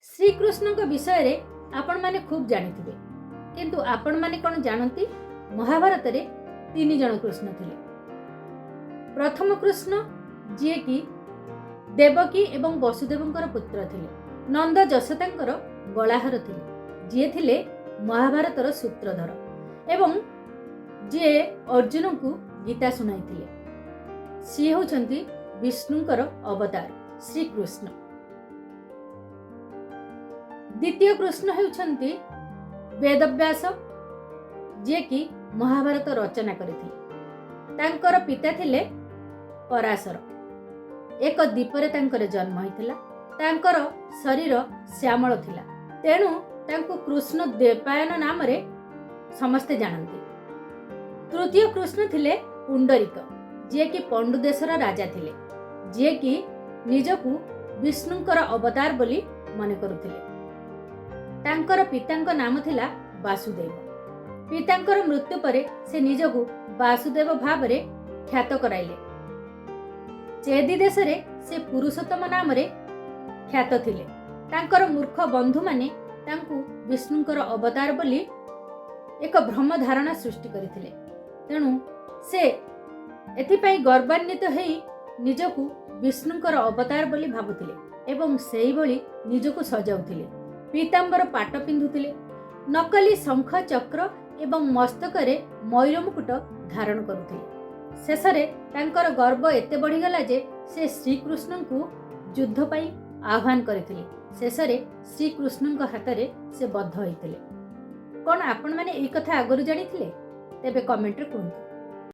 ଶ୍ରୀକୃଷ୍ଣଙ୍କ ବିଷୟରେ ଆପଣମାନେ ଖୁବ୍ ଜାଣିଥିବେ, କିନ୍ତୁ ଆପଣମାନେ କ'ଣ ଜାଣନ୍ତି ମହାଭାରତରେ ତିନି ଜଣ କୃଷ୍ଣ ଥିଲେ? ପ୍ରଥମ କୃଷ୍ଣ, ଯିଏକି ଦେବକୀ ଏବଂ ବସୁଦେବଙ୍କର ପୁତ୍ର ଥିଲେ, ନନ୍ଦ ଯଶୋଦାଙ୍କର ଗଳାହାର ଥିଲେ, ଯିଏ ଥିଲେ ମହାଭାରତର ସୂତ୍ରଧର ଏବଂ ଯିଏ ଅର୍ଜୁନଙ୍କୁ ଗୀତା ଶୁଣାଇଥିଲେ, ସିଏ ହେଉଛନ୍ତି ବିଷ୍ଣୁଙ୍କର ଅବତାର ଶ୍ରୀକୃଷ୍ଣ। ଦ୍ୱିତୀୟ କୃଷ୍ଣ ହେଉଛନ୍ତି ବେଦବ୍ୟାସ, ଯିଏକି ମହାଭାରତ ରଚନା କରିଥିଲେ। ତାଙ୍କର ପିତା ଥିଲେ ପରାଶର। ଏକ ଦ୍ୱୀପରେ ତାଙ୍କର ଜନ୍ମ ହୋଇଥିଲା। ତାଙ୍କର ଶରୀର ଶ୍ୟାମଳ ଥିଲା, ତେଣୁ ତାଙ୍କୁ କୃଷ୍ଣ ଦ୍ୱୈପାୟନ ନାମରେ ସମସ୍ତେ ଜାଣନ୍ତି। ତୃତୀୟ କୃଷ୍ଣ ଥିଲେ ପୁଣ୍ଡରିକ, ଯିଏକି ପଣ୍ଡୁ ଦେଶର ରାଜା ଥିଲେ, ଯିଏକି ନିଜକୁ ବିଷ୍ଣୁଙ୍କର ଅବତାର ବୋଲି ମନେ କରୁଥିଲେ। ତାଙ୍କର ପିତାଙ୍କ ନାମ ଥିଲା ବାସୁଦେବ। ପିତାଙ୍କର ମୃତ୍ୟୁ ପରେ ସେ ନିଜକୁ ବାସୁଦେବ ଭାବରେ ଖ୍ୟାତ କରାଇଲେ। ଚେଦି ଦେଶରେ ସେ ପୁରୁଷୋତ୍ତମ ନାମରେ ଖ୍ୟାତ ଥିଲେ। ତାଙ୍କର ମୂର୍ଖ ବନ୍ଧୁମାନେ ତାଙ୍କୁ ବିଷ୍ଣୁଙ୍କର ଅବତାର ବୋଲି ଏକ ଭ୍ରମ ଧାରଣା ସୃଷ୍ଟି କରିଥିଲେ। ତେଣୁ ସେ ଏଥିପାଇଁ ଗର୍ବାନ୍ୱିତ ହେଇ ନିଜକୁ ବିଷ୍ଣୁଙ୍କର ଅବତାର ବୋଲି ଭାବୁଥିଲେ ଏବଂ ସେଇଭଳି ନିଜକୁ ସଜାଉଥିଲେ। ପୀତାମ୍ବର ପାଟ ପିନ୍ଧୁଥିଲେ, ନକଲି ଶଙ୍ଖ ଚକ୍ର ଏବଂ ମସ୍ତକରେ ମୟୂର ମୁକୁଟ ଧାରଣ କରୁଥିଲେ। ଶେଷରେ ତାଙ୍କର ଗର୍ବ ଏତେ ବଢ଼ିଗଲା ଯେ ସେ ଶ୍ରୀକୃଷ୍ଣଙ୍କୁ ଯୁଦ୍ଧ ପାଇଁ ଆହ୍ୱାନ କରିଥିଲେ। ଶେଷରେ ଶ୍ରୀକୃଷ୍ଣଙ୍କ ହାତରେ ସେ ବଦ୍ଧ ହୋଇଥିଲେ। କ'ଣ ଆପଣମାନେ ଏଇ କଥା ଆଗରୁ ଜାଣିଥିଲେ? ତେବେ କମେଣ୍ଟରେ କୁହନ୍ତୁ।